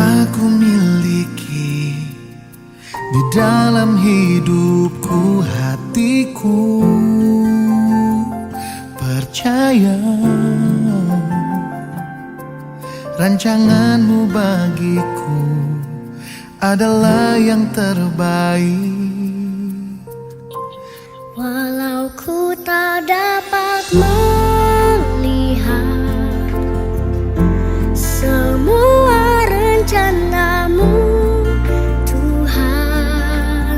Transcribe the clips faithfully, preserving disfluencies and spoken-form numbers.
Aku miliki di dalam hidupku, hatiku percaya rancanganmu bagiku adalah yang terbaik. Walau ku tak dapat melihat semua rencanamu, Tuhan,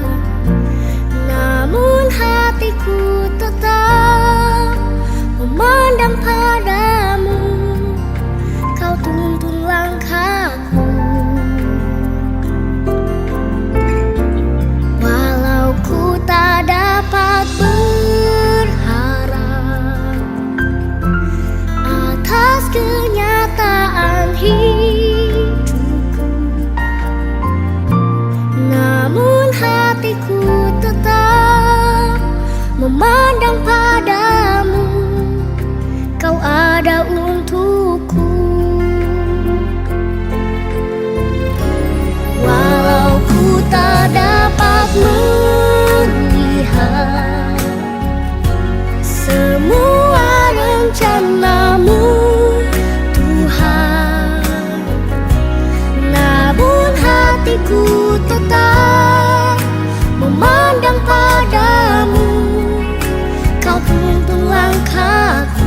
namun hatiku tetap memandang padamu. Kau tuntun langkahku. Walau ku tak dapat berharap atas kenyataan hidupku, namun hatiku tetap memandang padamu. Kau ada untukku. Walau ku tak dapat melihat semua rencanamu, Tuhan, namun hatiku tetap memandang padamu. Kau tuntun langkahku.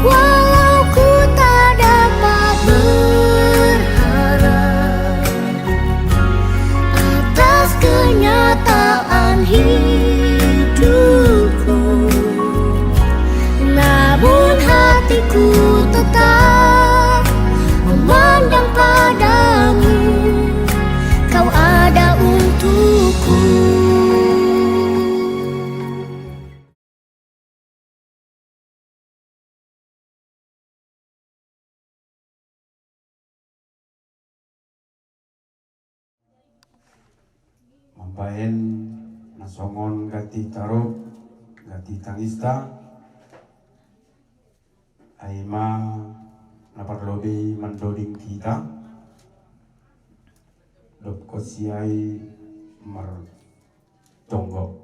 Walau ku tak dapat berharap atas kenyataan hidupku, namun hatiku tetap memandang padamu. Kau ada untukku. Mambahen na songon ganti tarob, ganti tangista, ai ma na parlobei mandoding hita, dob konsi ai martonggo.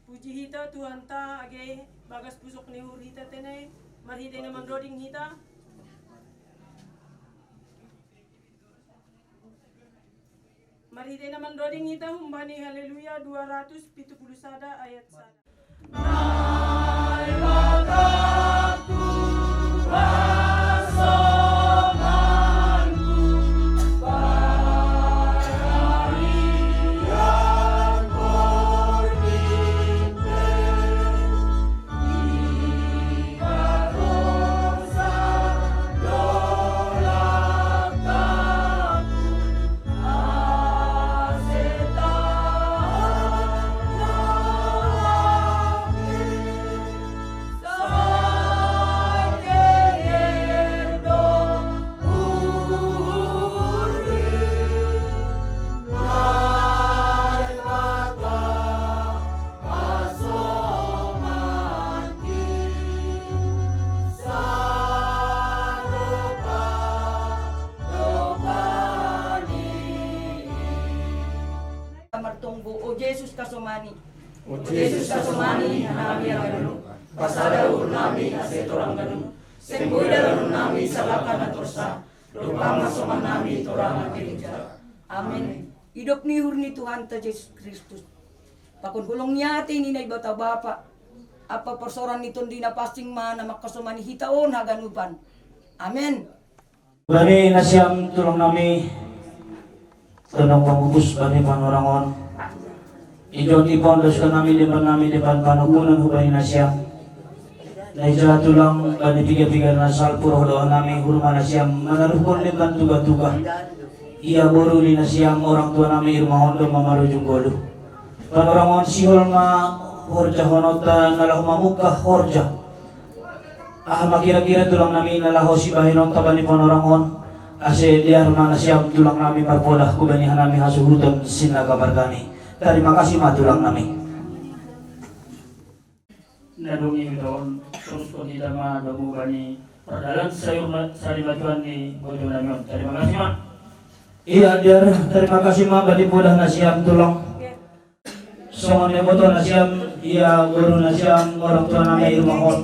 Puji hita Tuhanta age bagas pusok ni uhur hita tene, marhite na mandoding hita. Marhite na mandoding hita humbani Haleluya dua ratus pitu puluh sada ayat sada. Martonggo, o Jesus kasomani. O Jesus kasomani, hanami haganup. Pasada uhurnami ase torang ganup. Seng boi dalanonnami salangka na torsa. Dob pammasomannami torang na gereja. Amen. Idop ni uhur ni Tuhanta Jesus Kristus, pakon holong ni atei ni Naibata Bapa, ampa parsaoran ni Tondi Napansing ma na mangkasomani hita on haganupan. Amen. Bani nasiam tulangnami, tondong pangubus bani panorang on. Ijon ipaondoskan nami demban nami demban panungkunan hubani nasiam. Na ija tulang bani piga-piga na salpu roh doa nami hurma nasiam manaruhkon demban tuga-tuga. Ia boru ni nasiam orang tua nami i rumah on do mamarujung goluh. Panorang on sihol ma horjahononta na laho mamungka horja. Aha ma kira-kira tulang nami na laho sibahenonta bani panorang on, ase dear ma nasiam tulang nami marpodah hubani hanami hasuhuton sinaga margani. Tarima kasih ma tulang nami. Nadungi hita on, terus kon hita ma domu bani pardalan sayur ma-, sari ma Tuhan ni bojo nami on. Terima kasih ma. Iya, dear, terima kasih ma bani poda nasiam tulang. Songon na iboto nasiam, ia boru nasiam, orang tua nami i rumah on.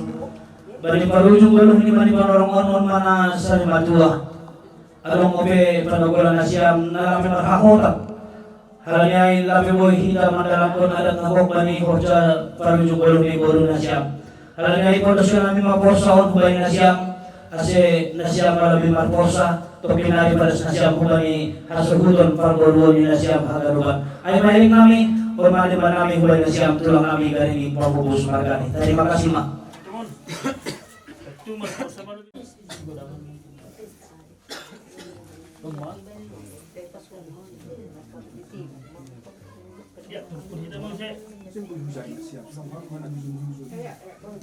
Bani parujung galuh ni bani panorang on, on ma na sari ma Tuhan. Adong ope panogolan nasiam na lape marhahotan. Halani ai lape boi hita mandalanhon adat na gok bani horja parujung galuh ni boru nasiam. Halani ai podoskon nami ma porsa on hubani nasiam, ase nasiam ma labe marporsa, tongkin nari padas nasiam hubani hasuhuton parboruon ni nasiam haganupan. Ai mahiring nami, on ma demban nami hubani nasiam tulang nami gari ni pamupus margani. Terima kasih ma.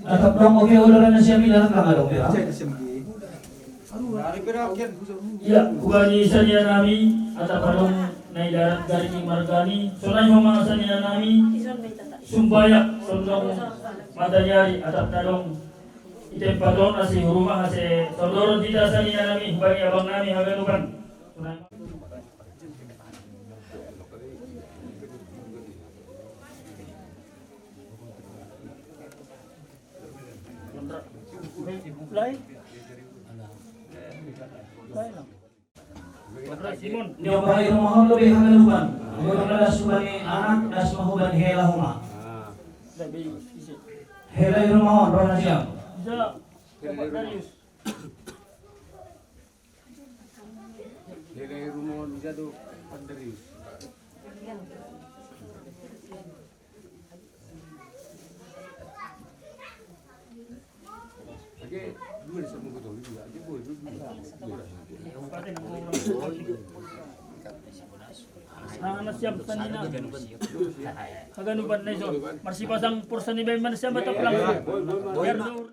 Atap dong oke, udah na siap bilang kan adong ya. Ya, hubani sania nami, atap adong na i darat gari ni margani, sonai homa sania nami, sumbayak, sondong mataniari, atap na dong. Ite paton asi huruma ase sondoron hita sania nami, hubani abang nami haganupan. Lai. Lai lang. Ni opa i rumah on lobi haganupan. Hubani das hubani anak, das ma hubani hela homa. Hela i rumah on, roh na siap. Hela i rumah on, ija do Andreas. Haganupan na iso. Marsipasang porsa ni baen ma nasiam atap lang. Biar do.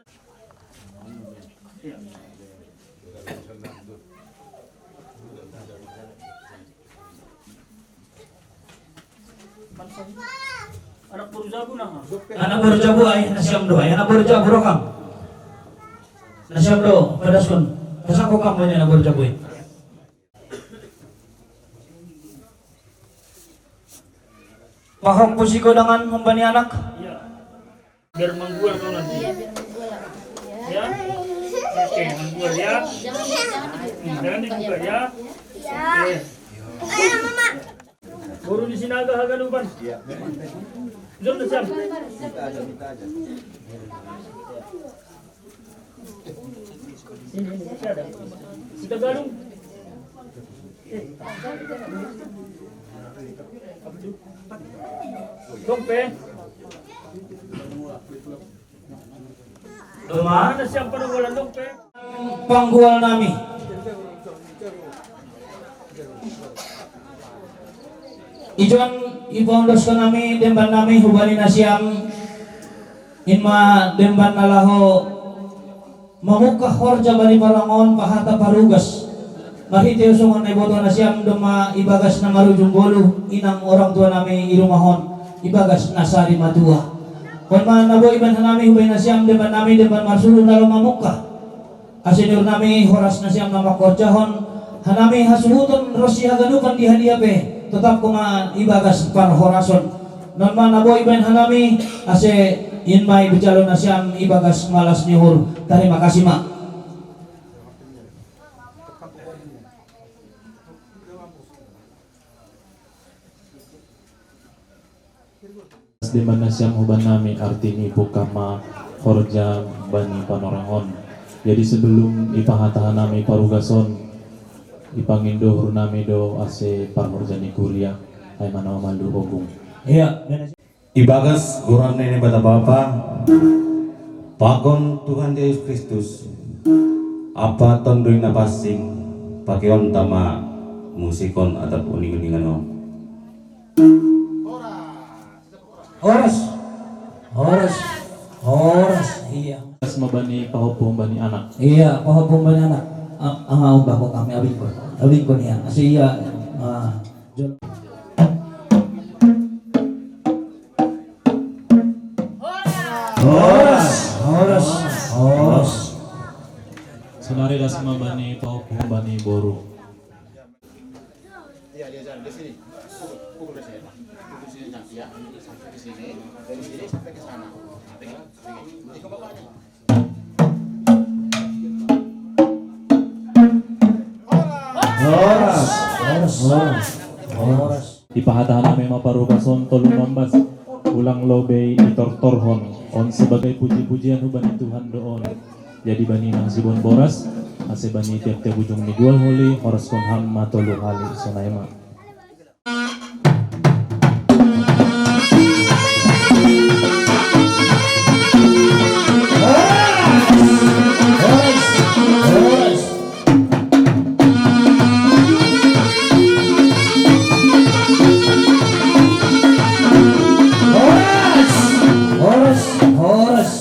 Anak boru jabu na. Anak boru jabu ai nasiam do, ai anak boru jabu ro kam. Nasiam do, padaskon. Pasangko kam bani anak boru jabu ai. Pahompu sigodangan hubani anak. Biar manggual kau nanti. Iya, biar manggual. Ya? Oke, manggual ya. Jangan di-, jangan dibuka. Hmm, jangan dibuka ya. Iya. Oke. Ayo, Mama. Boru ni Sinaga haganupan. Iya. Jom, siap. Kita aja, kita aja. Sini, sini, masih ada. Kita galung. Dong pe. Doma. Mana siapa na bolan dong pe? Panggual nami. Ijon ipaondoskon nami demban nami hubani nasiam. Inma demban na laho mamungkah horja bani panorang on pahata parugas. Marhite songon na iboto nasiam doma ibagas na marujung goluh inang orang tua nami i rumah on ibagas na sari matua. On ma na boi ibaen hanami hubani nasiam demban nami demban marsuru na laho mamungkah. Ase niur nami horas nasiam na mangkorjahon hanami hasuhuton ronsi haganupan di hadiape, totap homa ibagas parhorason. Non ma na boi baen hanami, ase inma ibejalo nasiam ibagas malas ni uhur. Tarima kasih ma. Demban nasiam hubani nami arti ni pungkah ma horja bani panorang on. Jadi sebelum ipahata hanami parugas on, ipangindo uhur nami do ase parhorja ni kuria, ai manawa malu ogung. Iya. Ibagas goran ni Naibata Bapa, pakon Tuhan Jesus Kristus, ampa Tonduy Napansing, pakeonta ma musikon atap uninguningan on. Horas. Horas. Horas. Iya. Horas ma bani pahompu bani anak. Iya, pahompu bani anak. Ah, ah, umbah ko kami abingkon. Abingkon iya. Ase iya. Ah, jol. Horas, horas, horas. Sonari das ma bani paopu bani boru. Iya, diajar di sini. Pukul, pukul di sini, Pak. Pukul sini, ya. Sampai ke sini, dari sini sampai ke sana. Pegang, pegang. Ikut bapaknya. Horas, horas, horas, horas. Ipahatahan nami ma parubason tolu mambas, ulang lobei itortorhon, on sebagai puji-pujian hubani Tuhan do on. Jadi bani nang siboan boras, ase bani tiap-tiap ujung ni gual holi, horaskon ham ma tolu hali, sonai ma. Horas, horas, horas.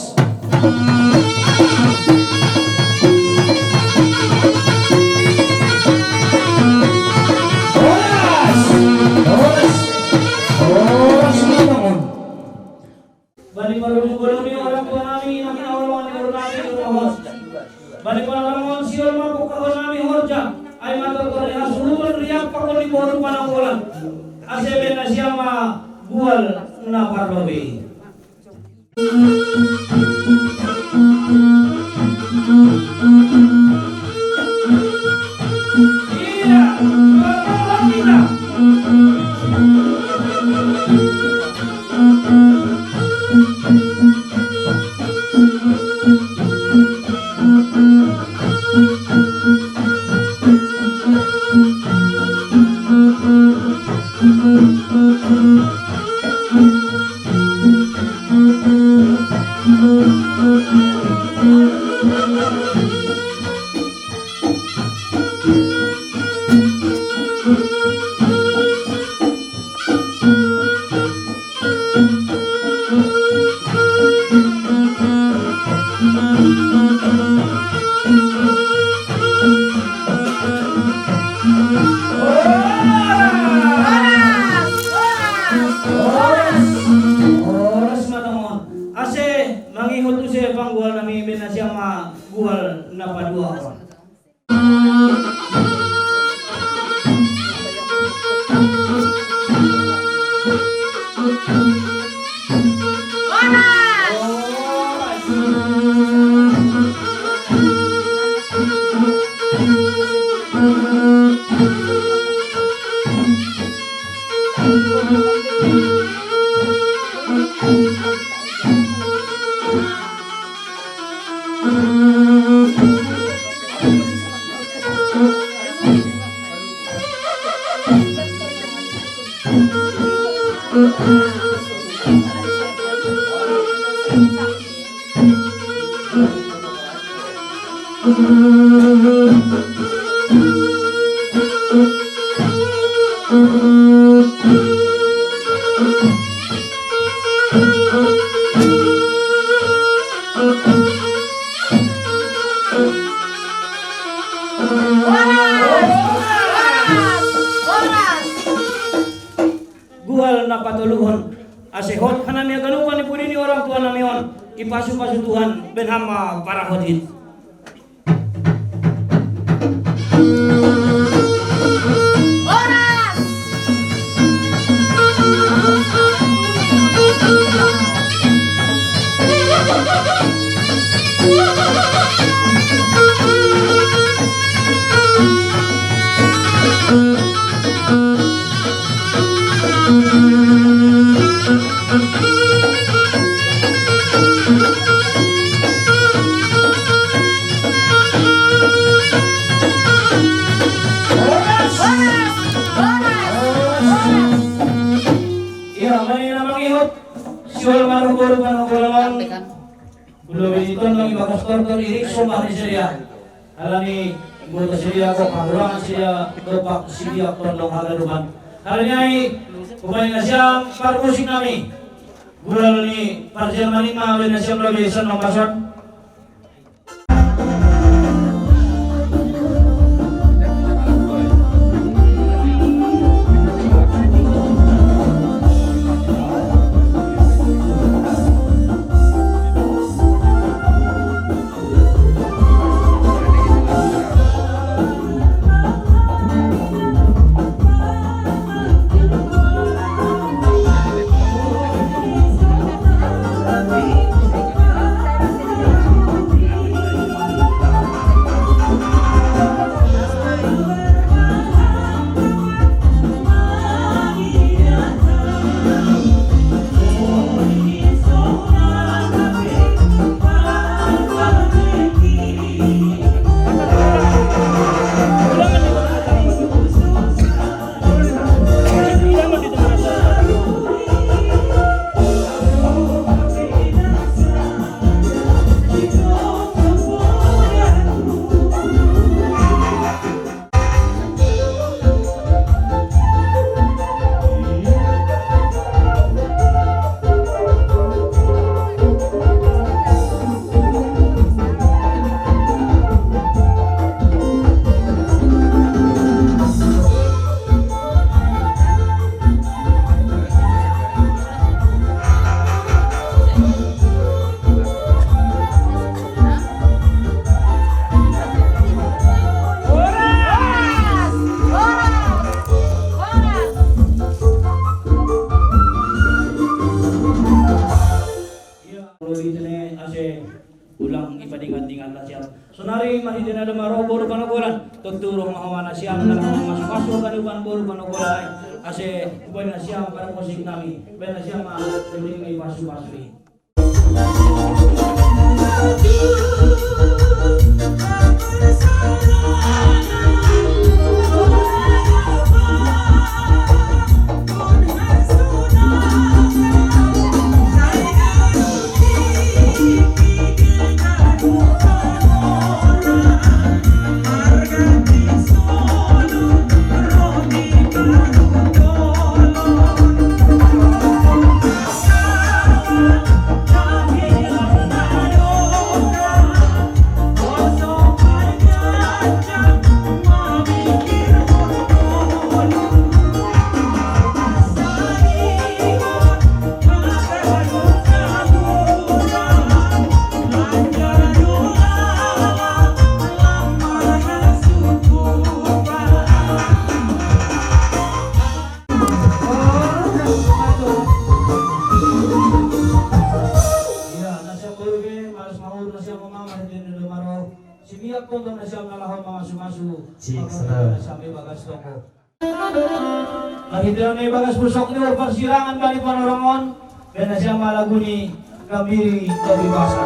Horas, horas, horas, horas. Bani parlobei ni orang tua nami, nami na olo, nami na olo, nami na olo. Bani parlobei ni siol ma pukahon nami horja, ai ma tortor ni hasuluhon riap pakon ni boru pananggolan. Ase baen nasiam ma gual na parlobei. Horas, horas, horas ma tong on. Ase mangihut use panggual nami, baen nasiam ma gual na paduahon. Gual na patoluhon. Ase hot hanami haganupan ni pudi ni orang tua nami on. Ipasu-pasu Tuhan, baen ham ma parahothit. Horas! Ia, bani na mangihut, siol ma roha boru pananggolan on. Ulo bini tondong ibagas tortor irik sombah ni sidea. Alani iboto sidea, gok hahurangan sidea, dompak sidea tondong haganupan. Alani ai, hubaen nasiam parmusik nami. Gual ni parjerman i ma baen nasiam lobei songon bason. Ingat-ingat na siam. Sonari marhitei na domma ro boru panogolan, tuturu ma homa na siam na laho mamasu-masu haganupan boru panogolan, ase ubahen na siam parmusik nami, ubahen na siam ma turing ni pasu-pasu i. Iya, na siam boru pe, malas mahur na siam, mama, hete na domma ro. Sibiak tongtong na siam na laho mamasu-masu. Cik, sera. Na siam i bagas toko. Marhitei na i bagas pusok ni Urpar Sirangan bani Panorongon, ubahen na siam ma lagu ni Gambiri Tobi Basa.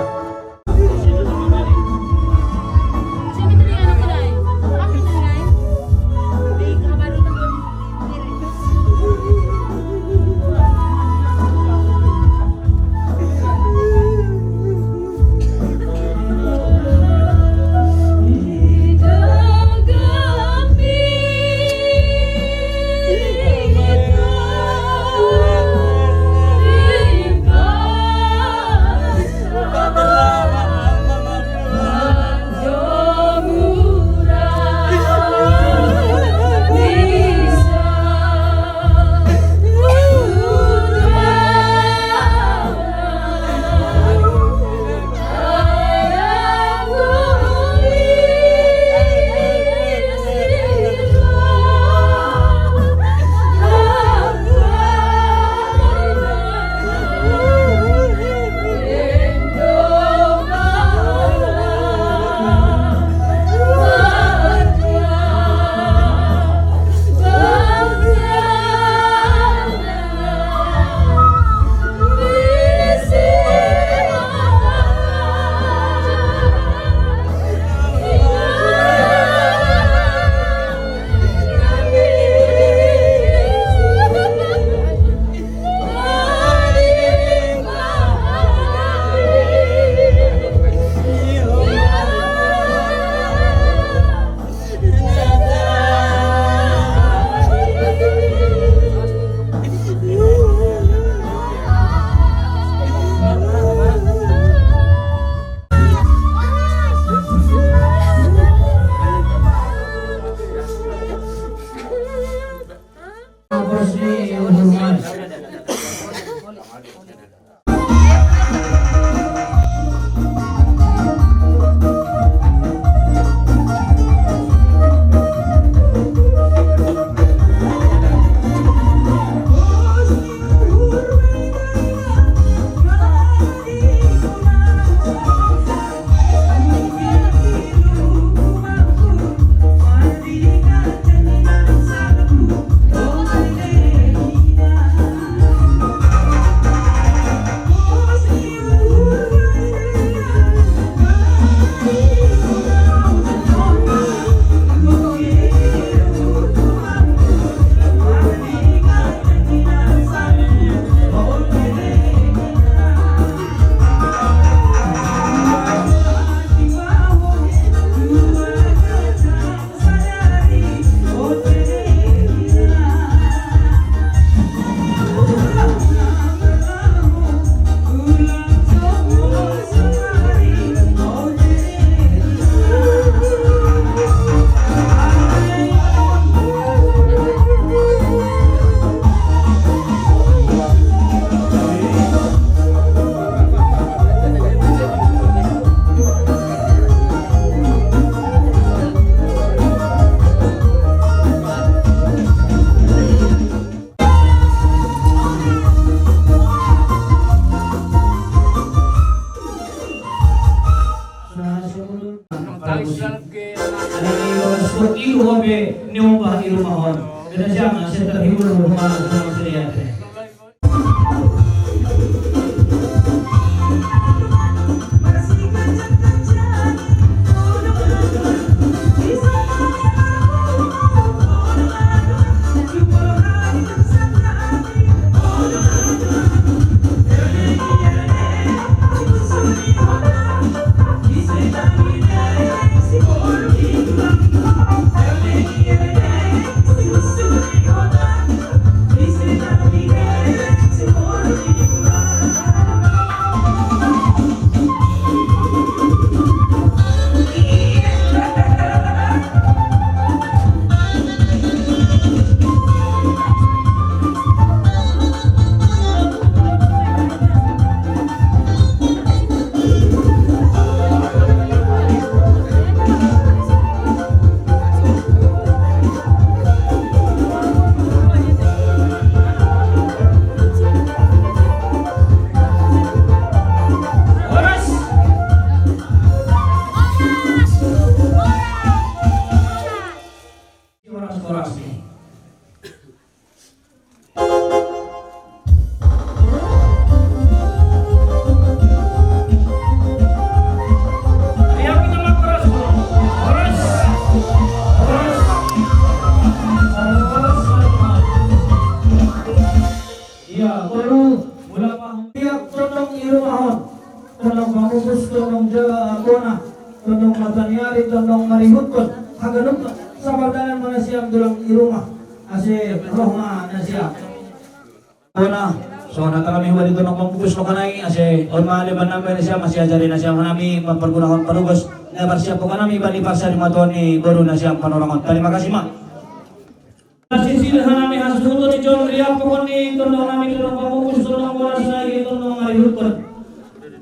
Ada ni orang sebut ilu habis ni ubah ilu mahon. Kena jangan saya terhibur rumah sama saya. Horas, horas ni. Iya, kita mak horas, horas. Horas. Horas. Iya, baru mula paham. Tiap tondong irumahon. Tondong pamupus, tondong jaga kona, tondong mataniari, tondong marihutkon. Haganup sabardanan mana siam tulang irumah. Ase roh ma na siam. Kona, so na tanami huwa di tondong pamupus no kanai, ase on ma leban nami na siam, ase ajari na siam hanami, mampargunahon parugos, na parsiap ko kanami, bani parsiap di matuan ni boru na siam Panorangon. Terima kasih, Mak. Sisir hanami hasuhuton ni John Riap, pokokni tondong nami tondong pamupus, tondong boras nai, tondong marihutkon.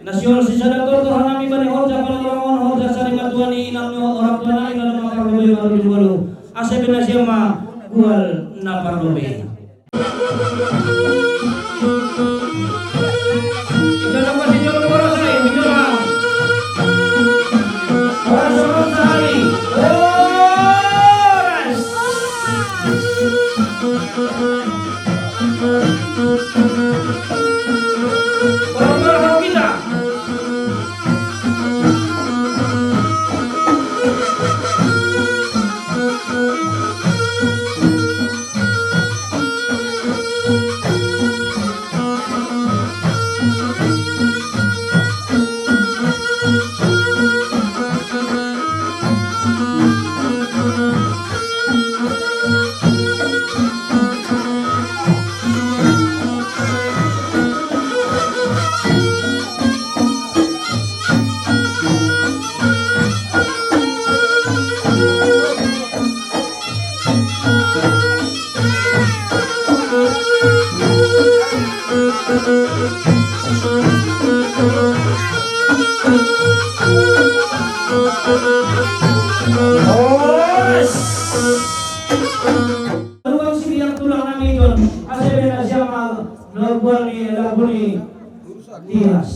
Nasiol sisada tortor hanami bani horja Panorangon, horja sari matuan ni inang ni orang tua nami na doma parlobe baru di walu. Ase pe na siam ma gual na parlobe. Ijolo kasi jolo boras ai, ijolo. Boras, boras sahali. Boras. Boras, boras kita. Ruang sini yang tulang nami John, ase bena siam ma, no gual ni lagu ni Tias.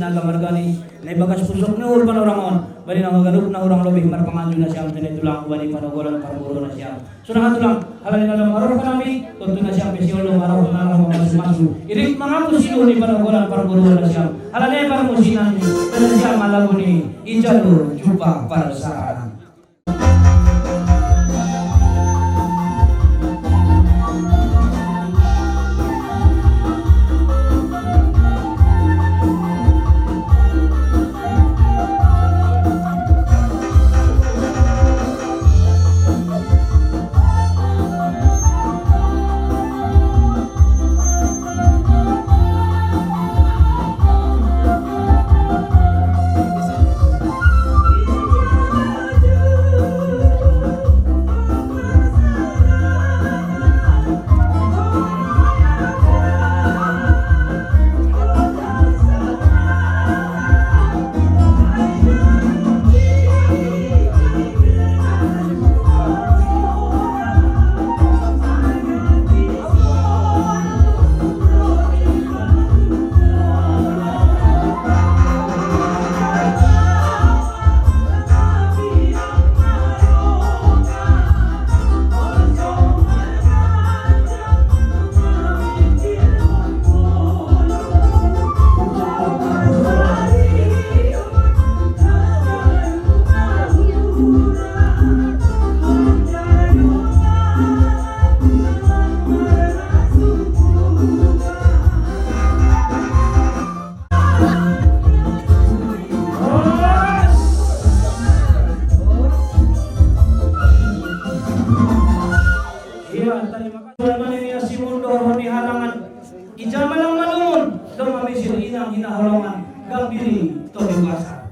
Nangka margani, na ibagas pusok ni urban orang on, bani na haganup na urang lobi marpanganju nasiam, tene tulang bani panogolan parboru nasiam. Surahan tulang, halani na maror kanami, tontu nasiam pesiolo maror na masu-masu. Irik mangaku silu ni panogolan parboru nasiam. Halani parmusinan ni, nasiam malabuni, ijalu jumpa parsarana. Iya, tarima kasih. Bulan mani ni asimun dohor ni halangan. Ija malang malumun, dong mamisir inang hina holongan, gambiri, tobi pasar.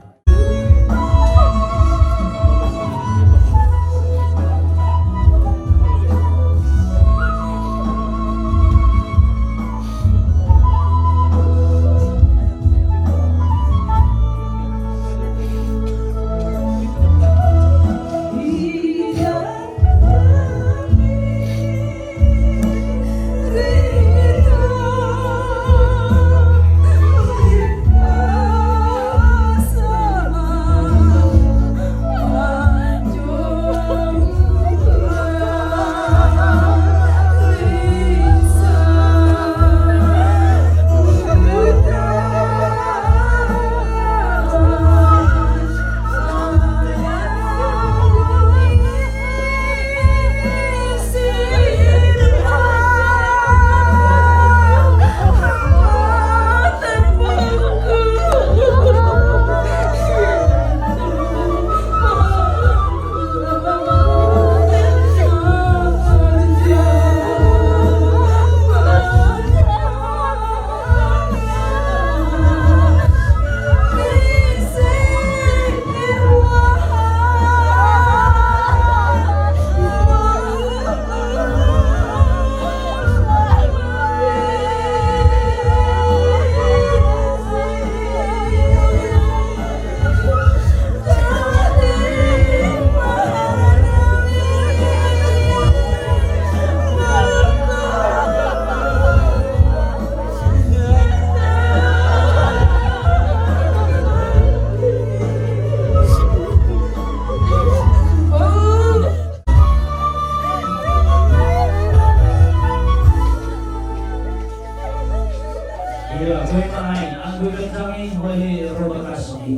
Iya, boy manai, anggo gancangi, boy roba kasih.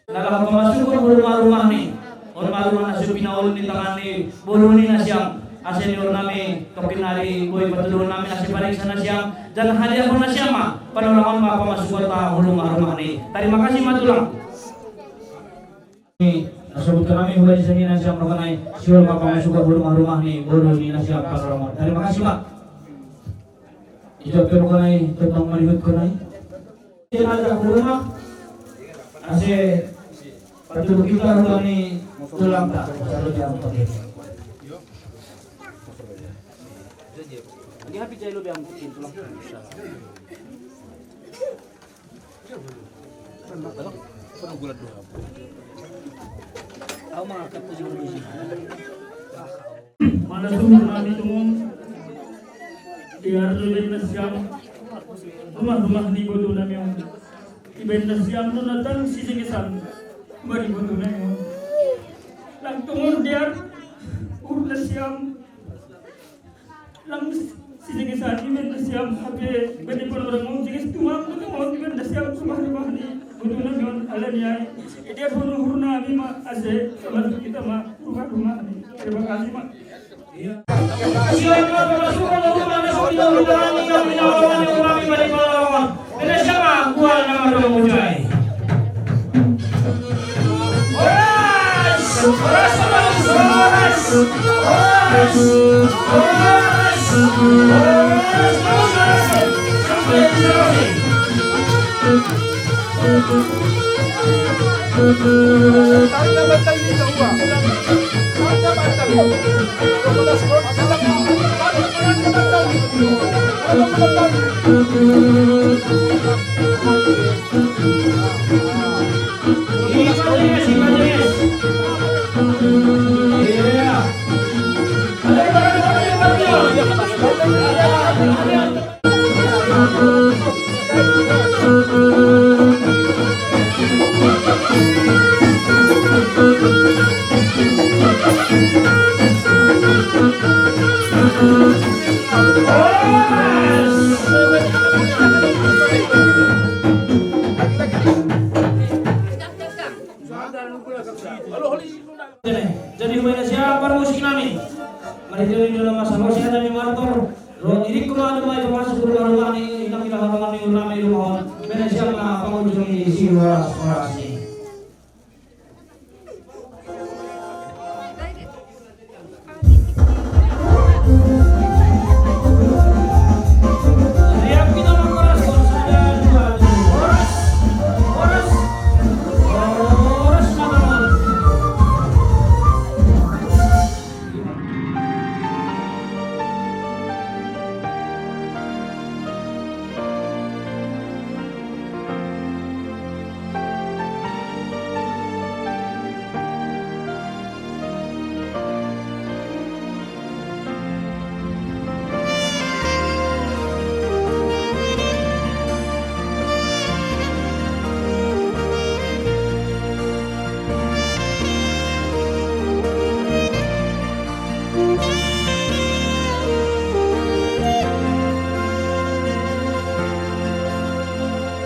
Dalam pamasukan rumah-rumah ni, rumah-rumah na supina ulun di tangan ni, bolu ni nasiam, ase ni urnami, tokin ari, boy patulun nami, ase pariksa nasiam, dan hadiah pun nasiam ma, panorangan ma pamasukan ta rumah-rumah ni. Terima kasih ma tulang. Ni, nasebutkan nami, boy sini nasiam rokanai, siul ma pamasukan rumah-rumah ni, bolu ni nasiam panorangan. Terima kasih ma. Ijab penokanai, tentang marihut kanai. Ina ada kurma. Ase patut kita hulani tulang ta. Selalu jangan pakai. Ini habis jahil lebih angkutin tulang. Aku mengangkat puji puji. Mana sumur nami tumum. Biar lebih nasiam. Rumah-rumah ni bodoh nami. Ibenda siam no natang si jengesan. Bari boto na ingon. Lang tongon diar. Urna siam. Lang si jengesan ibenda siam. Ape bende pon orang ngom jenges tumang boto ngom ibenda siam sumah rumah ni. Boto na ingon alani ai. Dia pun urna ami ma ase. Sama kita ma. Rumah rumah ni. Terima kasih ma. Jadi, jadi, huwag na siya para mo si Kinami. Mari tayo yung dalawa sa Jose at yung Martor. Ro, irik ko nga naman ito para sa puro marungan ni inang kinakabangan ni Urna may lumahon. May na siya mga pangudyo ni Siwa Oras ni.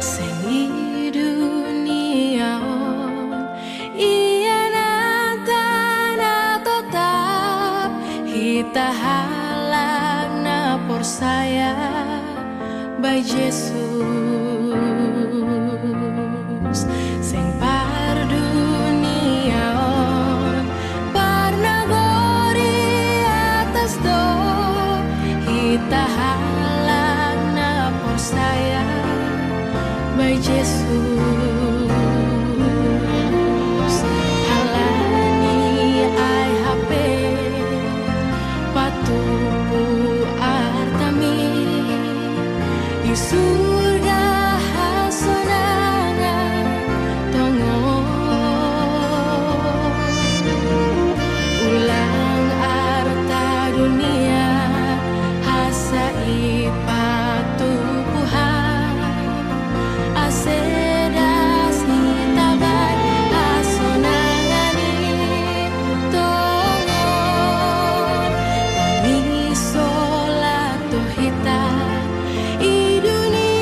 Seng i dunia on, ia na tana totap, hita halak na porsaya ba Jesus. Seng par dunia on, par nagori atas do, hita halak na porsaya ba Jesus. Halani ai hape patupu artami, i surga hasonangan tongon. Ulang arta dunia hasa i patupuhan. Asedas ni tabat hasonangan i tongon. Ni solat to hita i dunia.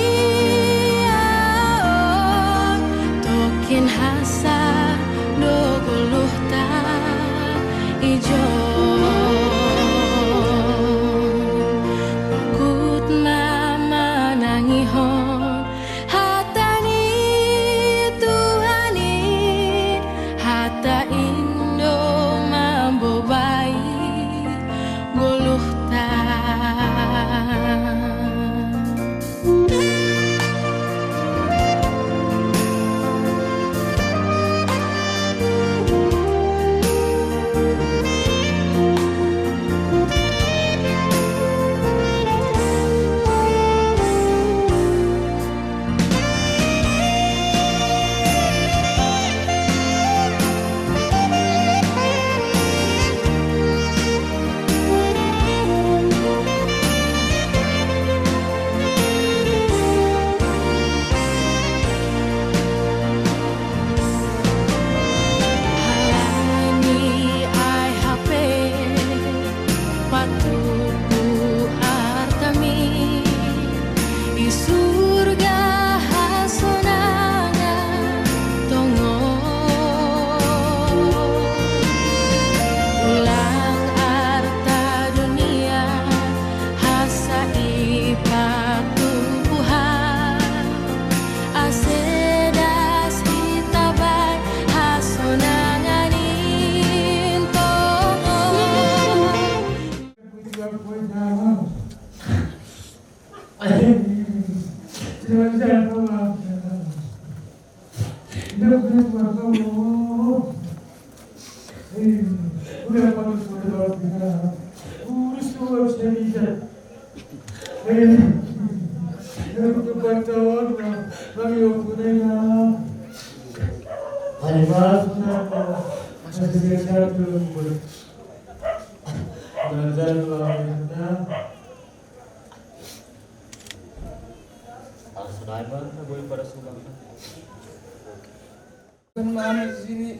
Kan mami di sini.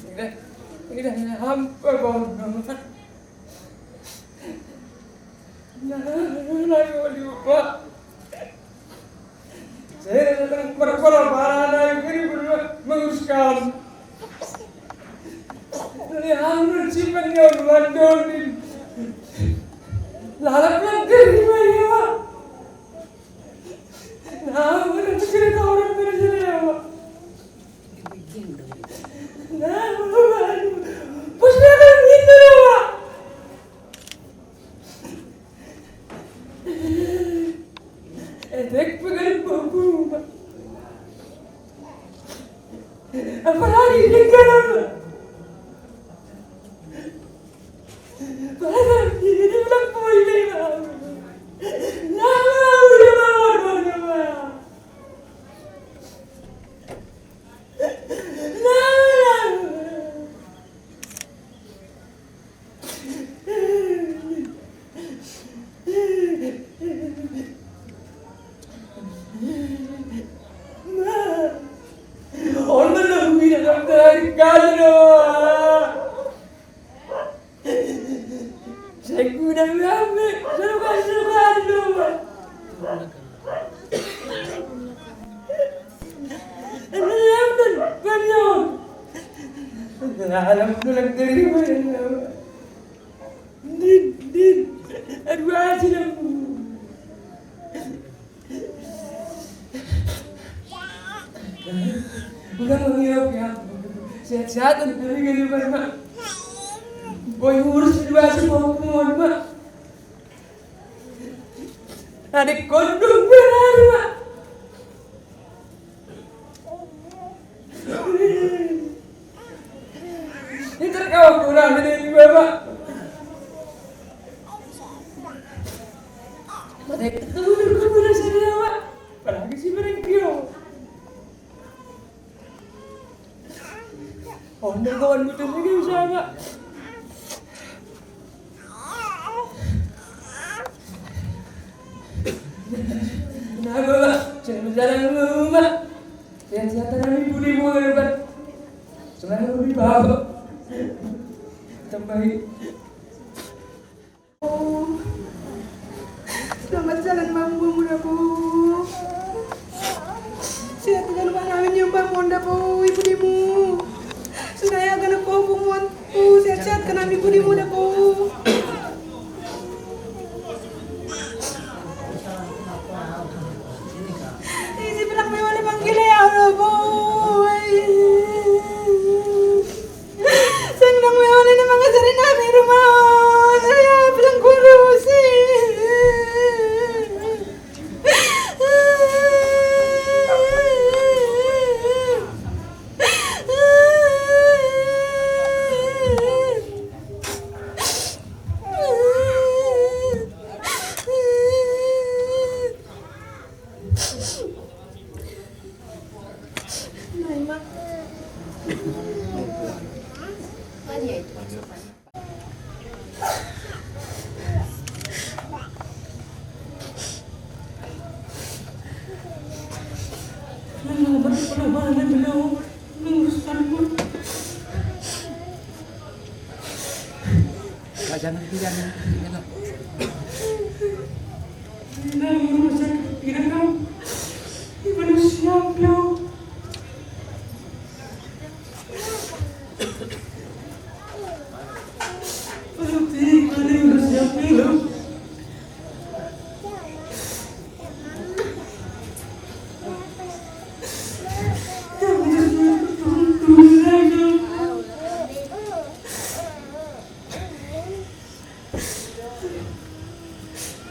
Udah, udah hampa bangun mama. Nah, nah, nah, nah, nah. Saya datang para-para, para anak ini berdua mengurus kamu. Ini hamil si penyok London ini. Lalap lagi di mana? Nah, udah cerita orang kerja ya, Pak. Nah, pusdakan gitu ya, Pak. Etek pegang bambu, Pak. Apalagi di kanan, Pak. Apalagi di belakang, Pak. Nah, udah, Pak, udah, Pak. Saya kuda berapa? Saya kasih dulu, Pak. Alhamdulillah, Pak. Alhamdulillah, dari mana? Din, Din. Aduh, aja dah. Udah, Mak, ya, ya. Sehat-sehat, dari gede, Mak. Boy ngurus dua sih, mau ke mall, Mak. Adik kondom berani, Mak. Ini terkawal kurang ini juga, Mak. Mata itu udah kurang saya, Mak. Apalagi si Brengkio. Honda kawan betul lagi usaha, Mak. Kenapa, Mak? Saya berjalan dulu, Mak. Sehat-sehat kami budi mau lebat. Selalu lebih bapak. Tambahi. Selamat jalan, Bang, Bu, muda, Bu. Sehat jalan, Bang, amin, ya, Bang, muda, Bu, ibu, dimu. Sudah ya, gana, Bu, Bu, muan, Bu, sehat-sehat, kena ibu, dimu, dah, Bu. Isi bilang, "Memang dipanggil, ya Allah, Bu." Sing nang mewan ini mangajarin nami rumah. Saya bilang guru sih. Jangan, jangan. Ini manusia, beliau.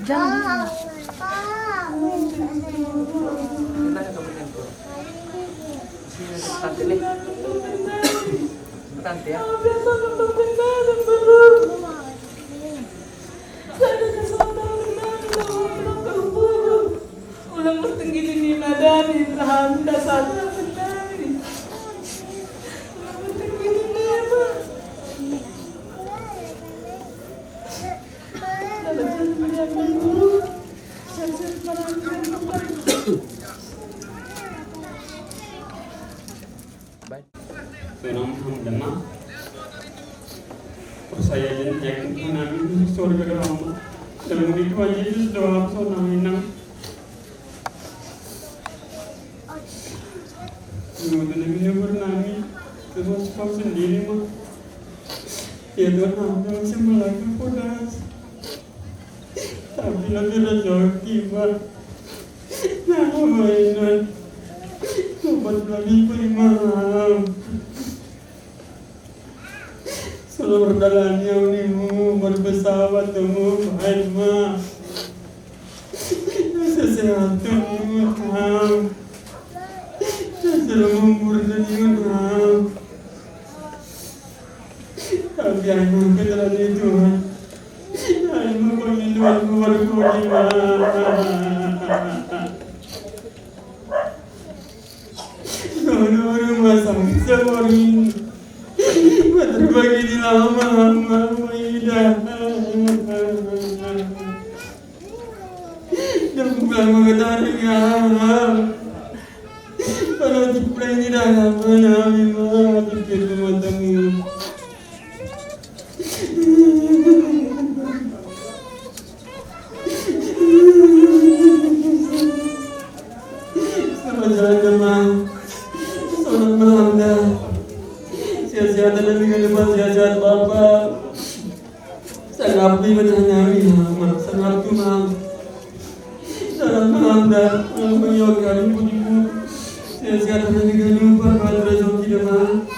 Jangan. Tante nih. Tante ya. Ulang bertenggi ini madani, tahan dasar. Sonam ham dama. Saya jen yakin nami surga dama. Dalam itu aja itu doa sonam inang. Nami nami nami. Terus kau sendiri mah. Ya Tuhan, aku masih melangkah podas. Tapi nanti rezeki mah. Nah, mainan. Obat lagi primam. Selalu berdalannya unimu, berpesawat temu, main mah. Sesehat temu, ham. Selalu umur dan ham. Tapi anu keterangan Tuhan. Anu pemiluan keluar kuliah. Dulu rumah sakit semorin. Terbagi di lama, lama, lama, indah. Dan bukan mengetahui ya. Kalau di prank ini dah lama, lama, lama, di rumah tangga. Selamat jalan, Damang. Selamat malam, dah. Sehat-sehat, ada minggu depan, sehat-sehat, Bapak. Sangat terima kasih, Mang. Sangat, Mang. Sangat, Mang, dah. Yang beliau kami pun ibu. Sehat-sehat, ada minggu depan, Bapak, rezeki, Damang.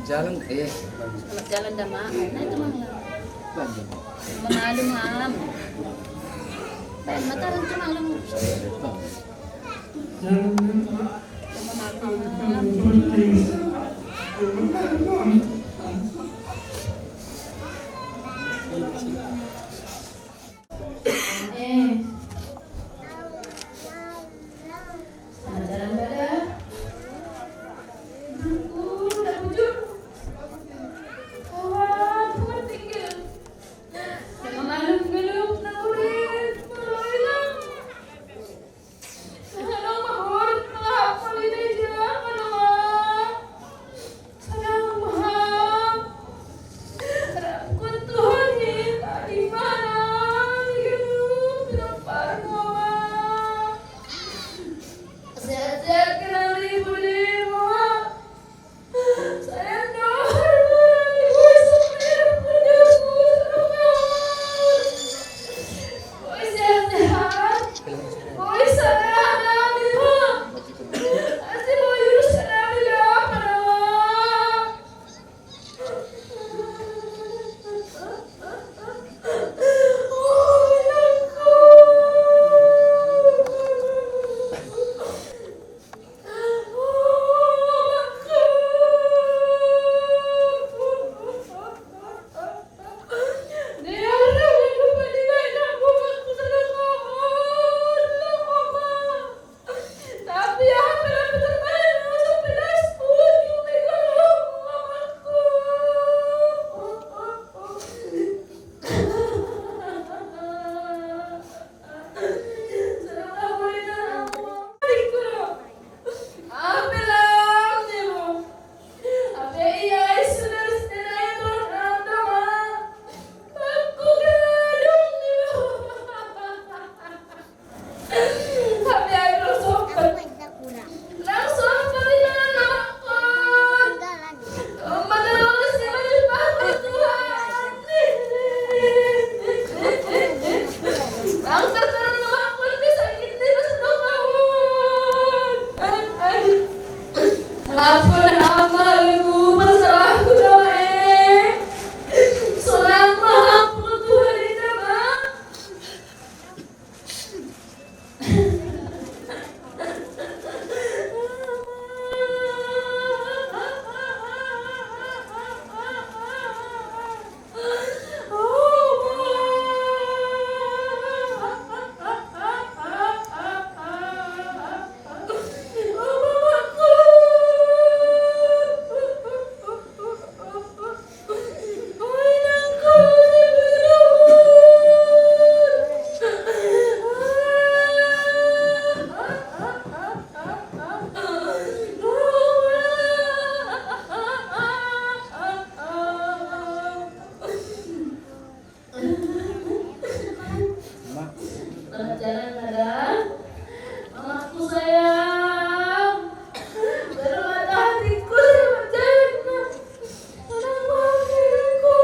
Jalan, eh. Selamat jalan, Damang. Nah, itu, Mang. Mengalu, Mang. Baik, mata orang tu, Mang. Eh. Selamat jalan, Bapak. Aku tak pujuk. Maafkan hamba, Ibu, bersalahku doa, eh. Solang maaf, Tuhan, ini, Mak. Selamat jalan, Madam. Mamaku sayang. Bermata hatiku, selamat jalan, Nak. Madam, maafin aku.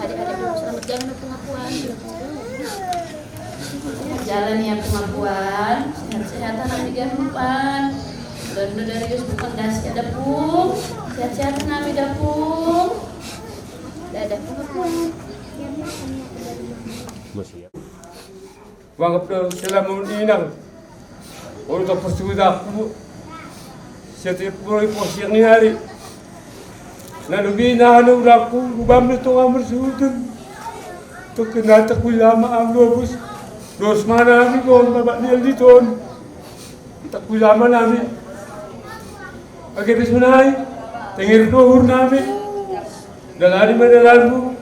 Adik-adik, selamat jalan pengakuan. Jalan ya pengakuan, sehat-sehat anak di ganupan. Dan Darius bukan dasi ada pung, sehat-sehat anak di dapung. Dadah pengakuan. Wangap do selamun inang. Olo to persuda ku. Setiap mulai posir ni hari. Lalu bina anu raku ubam ni tonga mersudun. To kena takui lama am dobus. Dos mana ami don babak ni aldi ton. Takui lama nami. Age bis menai. Tengir dohur nami. Dalani madalanmu,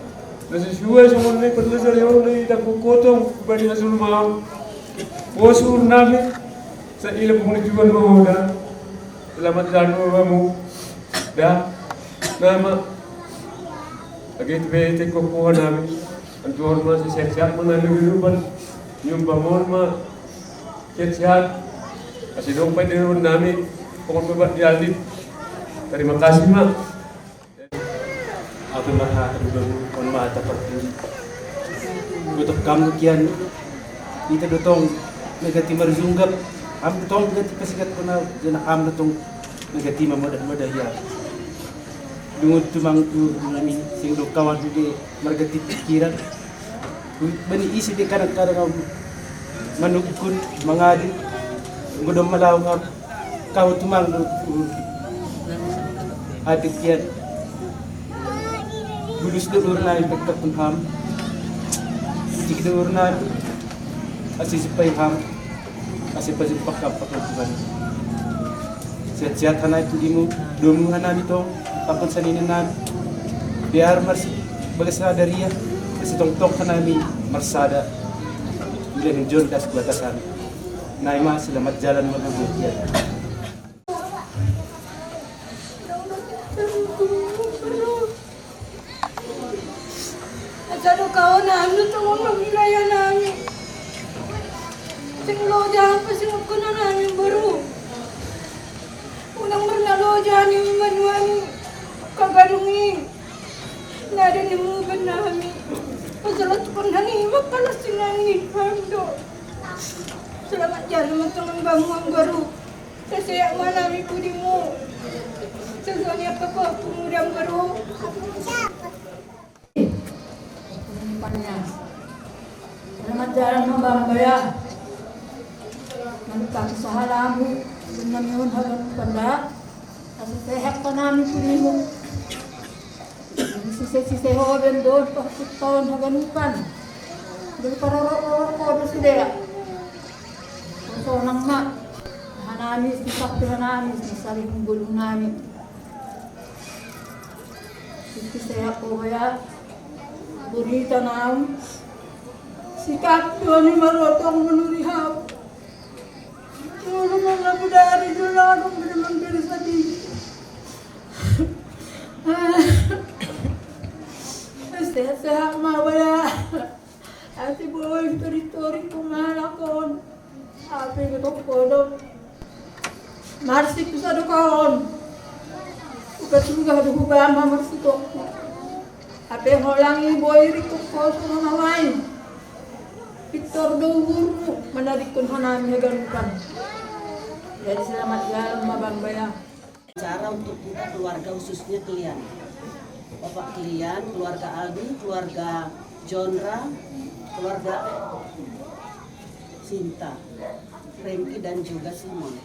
na sesuai songon na pernah sari on na ita kotong kubani na sulumam. Posur nami, sa ila pungli juan mahoda. Selamat jalan mamamu. Da. Nama. Agi tu be te ko ko nami. Antuor ma sehat-sehat mana ni ruban. Nyumpa mon ma sehat-sehat. Kasi dong pa di nami. Pokok pebat di Aldi. Terima kasih ma. Aku marhata dudon on mata perti. Gutuk kam kian. Ita dotong negati marjunggap. Am dotong negati pasikat kona jana am dotong negati mamoda-moda ya. Dungut tumang tu nami sing do kawan huge margati pikiran. Bani isi de kadang-kadang manukun mangadi. Godom malau ngap. Kau tumang do. Adik kian. Bulus do urna ipek kapun ham. Jik do urna. Asi sipai ham. Asi pajumpa kapakal Tuhan. Sehat-sehat hanai tu dimu. Domu hanami tong. Takon sanina nami. Biar marsi bagas ada ria. Kasi tong-tong hanami. Marsada. Udah nunjon das kuatasan. Naima selamat jalan menuju kian. Asado kaona anu tu mama wilayah nami. Sing loja apa sing ukuna nami baru. Unang marna loja ni manuan kagarungi. Nada ni muban nami. Pasalat pun hani makalas sinani hando. Selamat jalan teman bangun baru. Sasaya manami pudimu. Sasanya kapa pemudam baru. Selamat jalan mambamba ya. Manukaki sahalamu. Benamiun hagan panda. Asa sehat panami pudimu. Sise-sise hoben don pahakut tahun haganupan. Dari parorok-rorok kodo sudea. Sonang ma. Hanamis ni sakti hanamis ni saling gulung nami. Siti sehat ko ya. Burita naum. Sikap tuan ni marotong menuri hau. Dulu mana budari dulu aku benar-benar sedih. Sehat-sehat ma waya. Ati boy tori-tori kumala kon. Ape ko tok kodok. Marsik tu sado kaon. Uka tuga do hubama marsik ko. Ape holangi boy rikuk ko sumamawai. Victor do huru manarikun hanami haganupan. Jadi selamat jalan mabang baya. Cara untuk kita keluarga, khususnya kalian, Bapak kalian, keluarga Aldi, keluarga Jonra, keluarga Sinta, Rengki dan juga Simon.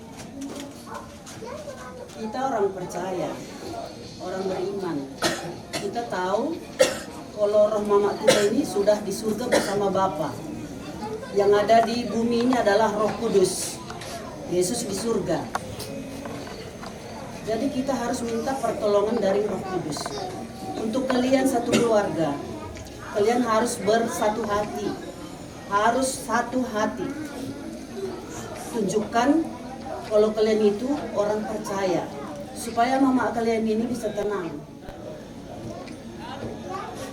Kita orang percaya, orang beriman. Kita tahu kalau roh mama kita ini sudah di surga bersama Bapa. Yang ada di bumi ini adalah Roh Kudus. Yesus di surga. Jadi kita harus minta pertolongan dari Roh Kudus. Untuk kalian satu keluarga, kalian harus bersatu hati, harus satu hati. Tunjukkan kalau kalian itu orang percaya, supaya mama kalian ini bisa tenang.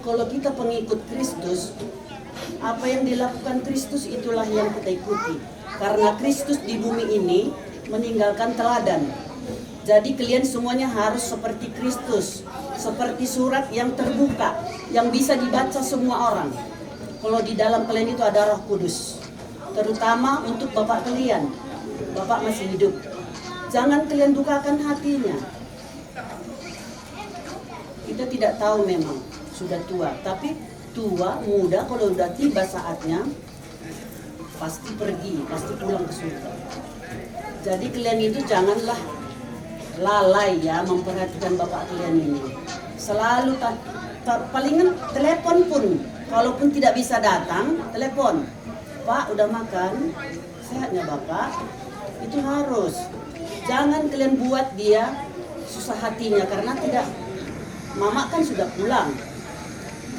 Kalau kita pengikut Kristus, apa yang dilakukan Kristus itulah yang kita ikuti. Karena Kristus di bumi ini meninggalkan teladan. Jadi kalian semuanya harus seperti Kristus, seperti surat yang terbuka, yang bisa dibaca semua orang. Kalau di dalam kalian itu ada Roh Kudus, terutama untuk bapak kalian. Bapak masih hidup. Jangan kalian dukakan hatinya. Kita tidak tahu memang sudah tua, tapi tua, muda, kalau sudah tiba saatnya, pasti pergi, pasti pulang ke surga. Jadi kalian itu janganlah lalai ya memperhatikan bapak kalian ini. Selalu ta- ta- palingan telepon pun, kalaupun tidak bisa datang, telepon. Pak, udah makan? Sehatnya bapak? Itu harus. Jangan kalian buat dia susah hatinya karena tidak. Mama kan sudah pulang.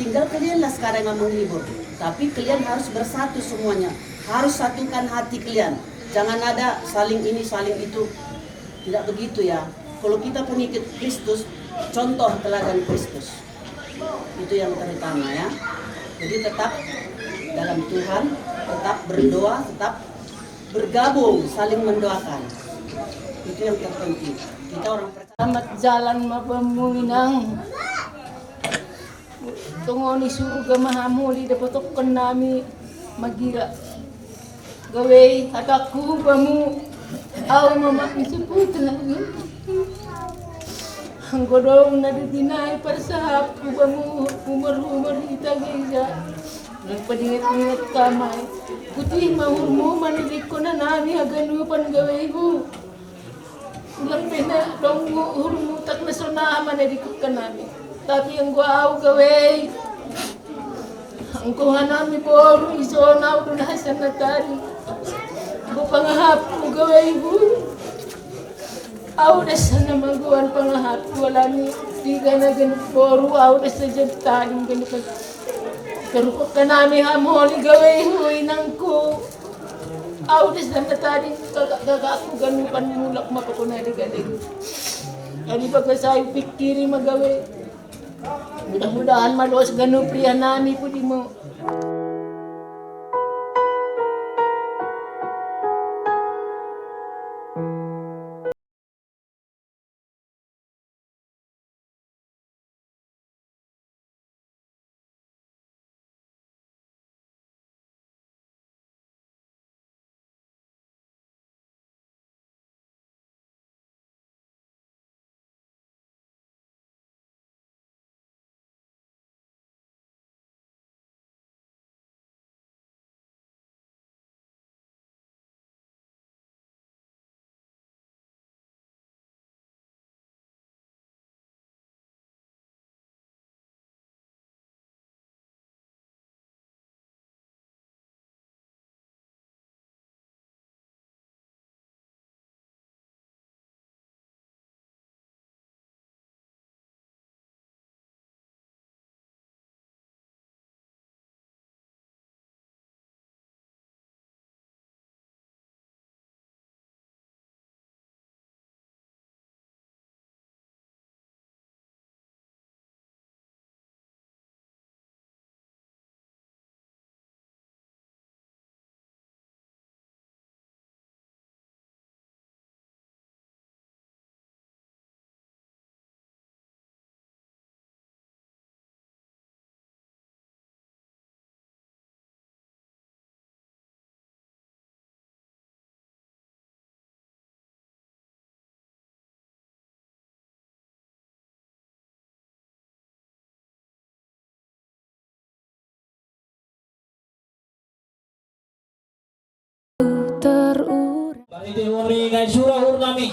Tinggal kalianlah sekarang yang menghibur. Tapi kalian harus bersatu semuanya. Harus satukan hati kalian. Jangan ada saling ini, saling itu. Tidak begitu ya. Kalau kita pengikut Kristus, contoh teladan Kristus. Itu yang terutama ya. Jadi tetap dalam Tuhan, tetap berdoa, tetap bergabung, saling mendoakan. Itu yang terpenting. Kita orang percaya. Selamat jalan ma bammu inang. Tongoni surga ma hamu di dapotokkon nami magira. Gawei hatangku bamu, au ma mangisuputa. Anggo dong na didinai parsahapku bamu, umur-umur hita geja. Nang padinget-inget kamai. Putih ma uhurmu manidikko na nami haganupan gaweihu. Ulang pena dong uhurmu tak na sonama na dikukkan nami. Tapi anggo au gawei. Anggo hanami boru isona udah hasan natari. Anggo pangahapku gaweihu. Au dasa na magoan pangahapku alani. Digana ganup boru au dasa jantari ganup. Karukukkan nami hamoli gaweihu inangku. Au dasa na tadi gagak-gagakku ganupan mulak ma pakona di gade. Jadi bagas au pikkiri ma gawe. Mudah-mudahan ma dos ganup rianami pudimu. Terurai. Barite wori nai sura uhur nami.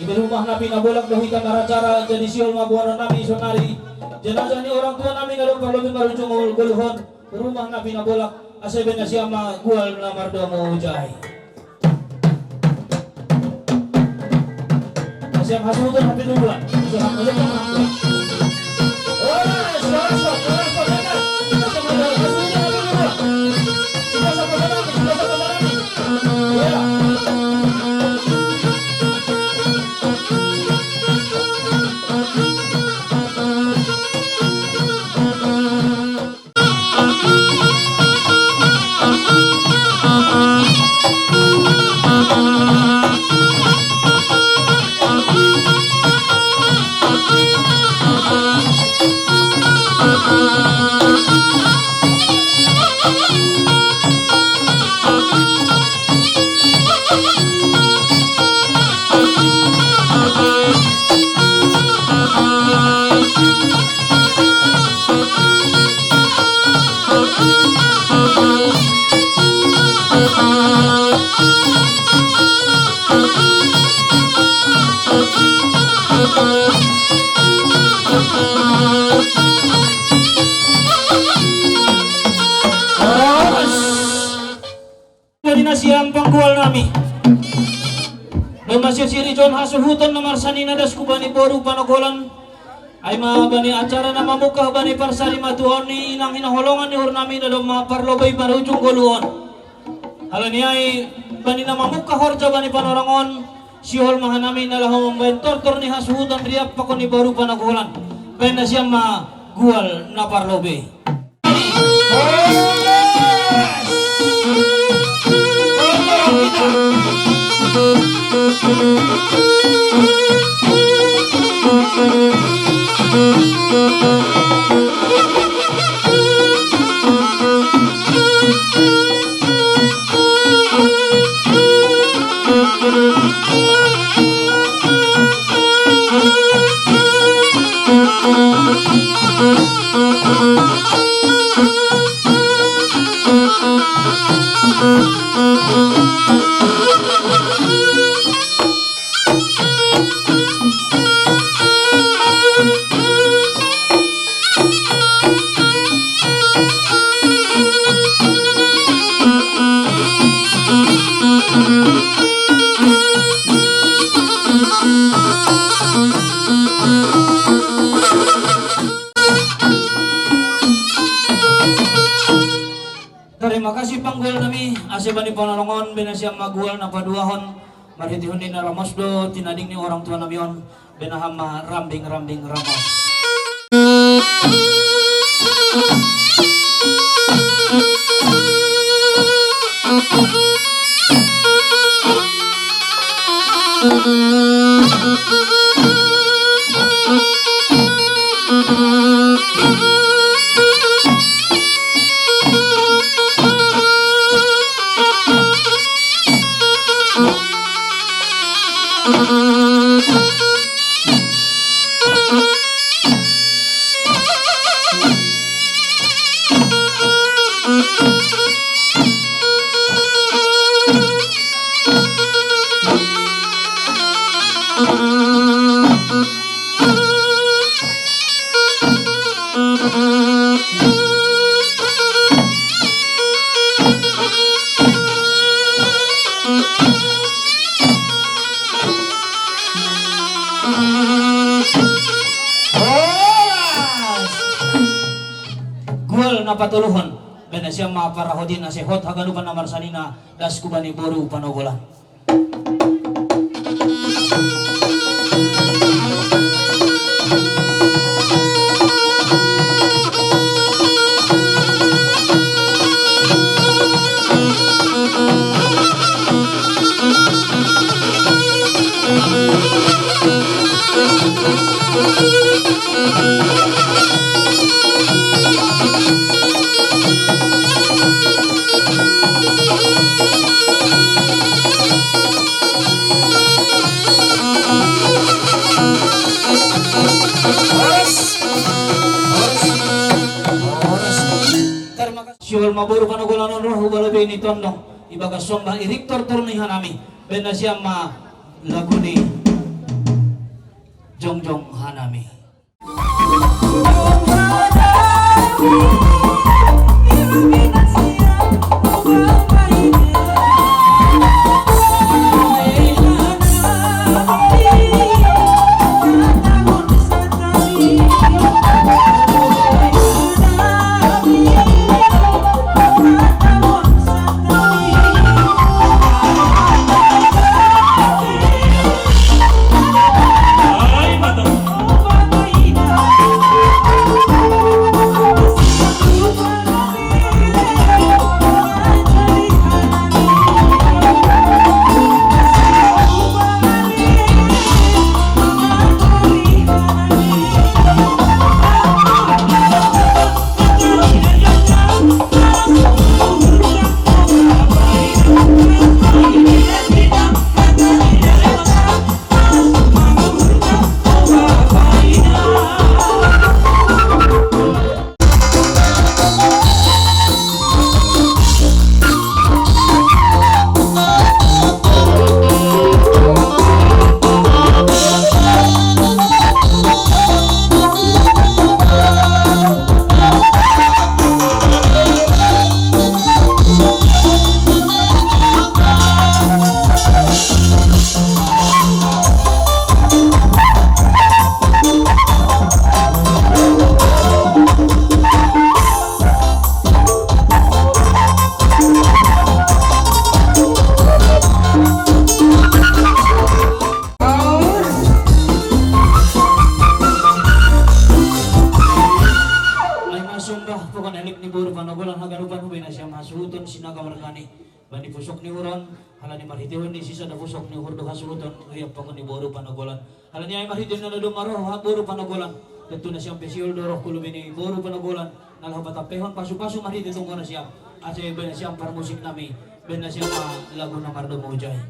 Ibe rumah na pinabolak do hita maracara, jadi sihol ma boanon nami sonari. Jenazah ni orang tua nami na dob parlobei marujung goluhon. Rumah na pinabolak, asa ibe nasiam ma gual na mardomu ujai. Nasiam hasuhuton hapinduduan. Nasiam hasuhuton hapinduduan. Jadi nasiam panggual nami. Domma sirsir i jon hasuhuton na marsanina das hubani boru panogolan. Ai ma bani acara na mamungkah bani parsari matuaon ni inang hinaholongan ni uhur nami na domma parlobei marujung goluhon. Halani ai bani na mamungkah horja bani panorang on. Sihol ma hanami na laho mambahen tortor ni hasuhuton riap pakon ni boru panogolan. Bahen nasiam ma gual na parlobei. Tarima kasih panggual nami, ase bani panolongon, bahen nasiam ma gual na paduahon, marhitehon ni na ramos do tinading ni orang tua nami on, bahen nasiam ma rambing-rambing ramos. Horas! Gual na patoluhon, bahen nasiam ma parahot i na sehot haganupan na marsanina, das hubani boru panogolan. Horas. Horas. Horas. Tarima kasih. Sihol ma boru panogolan on ro hu balobei ni tondong, ibagas somba irik tortor ni hanami, bahen nasiam ma lagu ni jongjong hanami. Panagolan haganupan hubay na siyam hasuhuton sinaga wargani. Bani pusok ni Huron, halani marhitehon ni sisada pusok ni Hurdo hasuhuton, riyap pakon ni boru Panagolan. Halani ay marhitehon na do maroh ha boru Panagolan. Tantu na siyam pesiyol do roh kulubi ni boru Panagolan. Na laho patampehon pasu-pasu marhitehon tungko na siyam. Asa ibaen na siyam parmusik nami. Baen na siyam lagu na mardomo ujai.